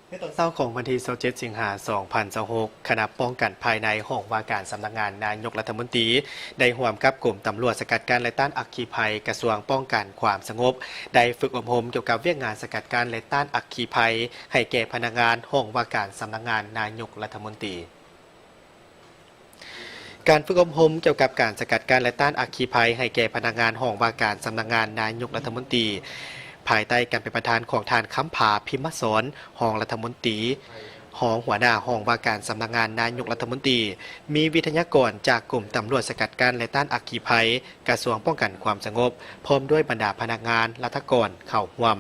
ໃນຕອນເຊົ້າຂອງວັນທີຊາວເຈັດ ສິງຫາ ສອງພັນຊາວຫົກ ຄະນະປ້ອງກັນພາຍໃນຫ້ອງວ່າການສຳນັກງານນາຍົກລັດຖະມົນຕີ ໄດ້ຮ່ວມກັບກົມຕຳຫຼວດສະກັດກັ້ນ ແລະ ຕ້ານອັກຄີໄພ ກະຊວງປ້ອງກັນຄວາມສະຫງົບ ໄດ້ຝຶກອົບຮົມກ່ຽວກັບວຽກງານສະກັດກັ້ນ ແລະ ຕ້ານອັກຄີໄພ ໃຫ້ແກ່ພະນັກງານຫ້ອງວ່າການສຳນັກງານນາຍົກລັດຖະມົນຕີ. ການຝຶກອົບຮົມກ່ຽວກັບການສະກັດກັ້ນ ແລະ ຕ້ານອັກຄີໄພ ໃຫ້ແກ່ພະນັກງານຫ້ອງວ່າການສຳນັກງານນາຍົກລັດຖະມົນຕີ ພາຍໃຕ້ການເປັນປະທານຂອງທ່ານ ຄຳຜາ ພິມມະສອນ ຮອງລັດຖະມົນຕີ, ຮອງຫົວໜ້າຫ້ອງວ່າການສຳນັກງານນາຍົກລັດຖະມົນຕີ, ມີວິທະຍາກອນຈາກກົມຕຳຫຼວດສະກັດກັ້ນ ແລະ ຕ້ານອັກຄີໄພ, ກະຊວງປ້ອງກັນຄວາມສະຫງົບ, ພ້ອມດ້ວຍບັນດາພະນັກງານລັດຖະກອນເຂົ້າຮ່ວມ.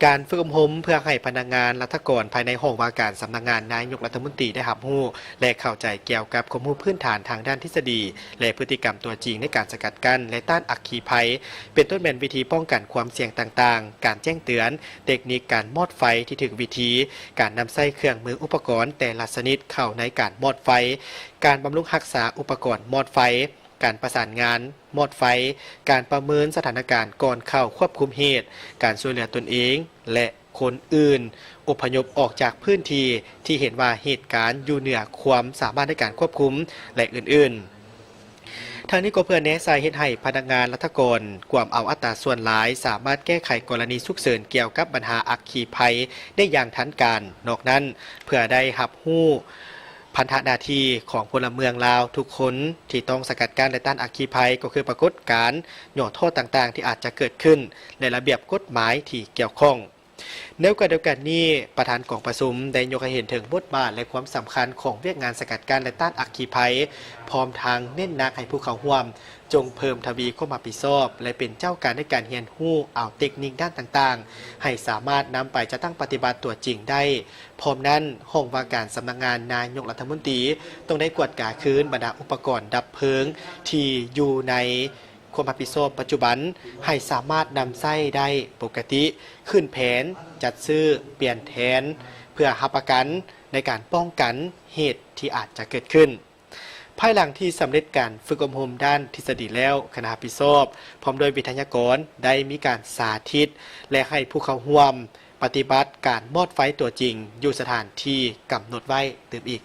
ການຝຶກອົບຮົມເພື່ອໃຫ້ພະນັກງານລັດຖະກອນພາຍໃນຫ້ອງວ່າການສຳນັກງານນາຍົກລັດຖະມົນຕີໄດ້ຮັບຮູ້ ແລະ ເຂົ້າໃຈກ່ຽວກັບຄວາມຮູ້ພື້ນຖານທາງດ້ານທິດສະດີ ແລະ ພຶດຕິກຳຕົວຈິງໃນການສະກັດກັ້ນ ແລະ ຕ້ານອັກຄີໄພ, ເປັນຕົ້ນແມ່ນວິທີປ້ອງກັນຄວາມສ່ຽງຕ່າງໆ, ການແຈ້ງເຕືອນ, ເຕັກນິກການມອດໄຟທີ່ຖືກວິທີ, ການນຳໃຊ້ເຄື່ອງມືອຸປະກອນແຕ່ລະຊະນິດເຂົ້າໃນການມອດໄຟ, ການບຳລຸງຮັກສາອຸປະກອນມອດໄຟ, ການປະສານງານມອດໄຟ, ການປະເມີນສະຖານະການກ່ອນເຂົ້າຄວບຄຸມເຫດ, ການຊ່ວຍເຫຼືອຕົນເອງ ແລະ ຄົນອື່ນ, ອົບພະຍົບອອກຈາກພື້ນທີ່ທີ່ເຫັນວ່າເຫດການຢູ່ເໜືອຄວາມສາມາດໃນການຄວບຄຸມ ແລະ ອື່ນໆ. ທັງນີ້ກໍເພື່ອແນໃສ່ເຮັດໃຫ້ພະນັກງານລັດຖະກອນກວມເອົາອັດຕາສ່ວນຫຼາຍ ສາມາດແກ້ໄຂກໍລະນີສຸກເສີນກ່ຽວກັບບັນຫາອັກຄີໄພໄດ້ຢ່າງທັນການ. ນອກນັ້ນ, ເພື່ອໄດ້ຮັບຮູ້ ພັນທະໜ້າທີ່ຂອງພົນລະເມືອງລາວທຸກຄົນທີ່ຕ້ອງສະກັດກັ້ນ ແລະ ຕ້ານອັກຄີໄພ ກໍຄືປາກົດການຫຍໍ້ທໍ້ຕ່າງໆທີ່ອາດຈະເກີດຂຶ້ນ ແລະ ລະບຽບກົດໝາຍທີ່ກ່ຽວຂ້ອງ. ໃນໂອກາດດຽວກັນນີ້, ປະທານກອງປະຊຸມໄດ້ຍົກໃຫ້ເຫັນເຖິງບົດບາດ ແລະ ຄວາມສຳຄັນຂອງວຽກງານສະກັດກັ້ນ ແລະ ຕ້ານອັກຄີໄພ, ພ້ອມທັງເນັ້ນໜັກໃຫ້ຜູ້ເຂົ້າຮ່ວມ ຈົ່ງເພີ່ມທະວີຄວາມຮັບຜິດຊອບ ແລະ ເປັນເຈົ້າການໃນການຮຽນຮູ້ເອົາເຕັກນິກດ້ານຕ່າງໆ ໃຫ້ສາມາດນຳໄປຈັດຕັ້ງປະຕິບັດຕົວຈິງໄດ້. ພ້ອມນັ້ນ, ຫ້ອງວ່າການສຳນັກງານນາຍົກລັດຖະມົນຕີ ຕ້ອງໄດ້ກວດກາຄືນບັນດາອຸປະກອນດັບເພີງທີ່ຢູ່ໃນຄວາມຮັບຜິດຊອບປັດຈຸບັນ ໃຫ້ສາມາດນຳໃຊ້ໄດ້ປົກກະຕິ, ຂຶ້ນແຜນ, ຈັດຊື້, ປ່ຽນແທນ ເພື່ອຮັບປະກັນໃນການປ້ອງກັນເຫດທີ່ອາດຈະເກີດຂຶ້ນ. ພາຍຫຼັງທີ່ສຳເລັດການຝຶກອົບຮົມດ້ານທິດສະດີແລ້ວ, ຄະນະຮັບຜິດຊອບ ພ້ອມດ້ວຍວິທະຍາກອນ ໄດ້ມີການສາທິດ ແລະ ໃຫ້ຜູ້ເຂົ້າຮ່ວມປະຕິບັດການມອດໄຟຕົວຈິງຢູ່ສະຖານທີ່ກຳນົດໄວ້ຕື່ມອີກ.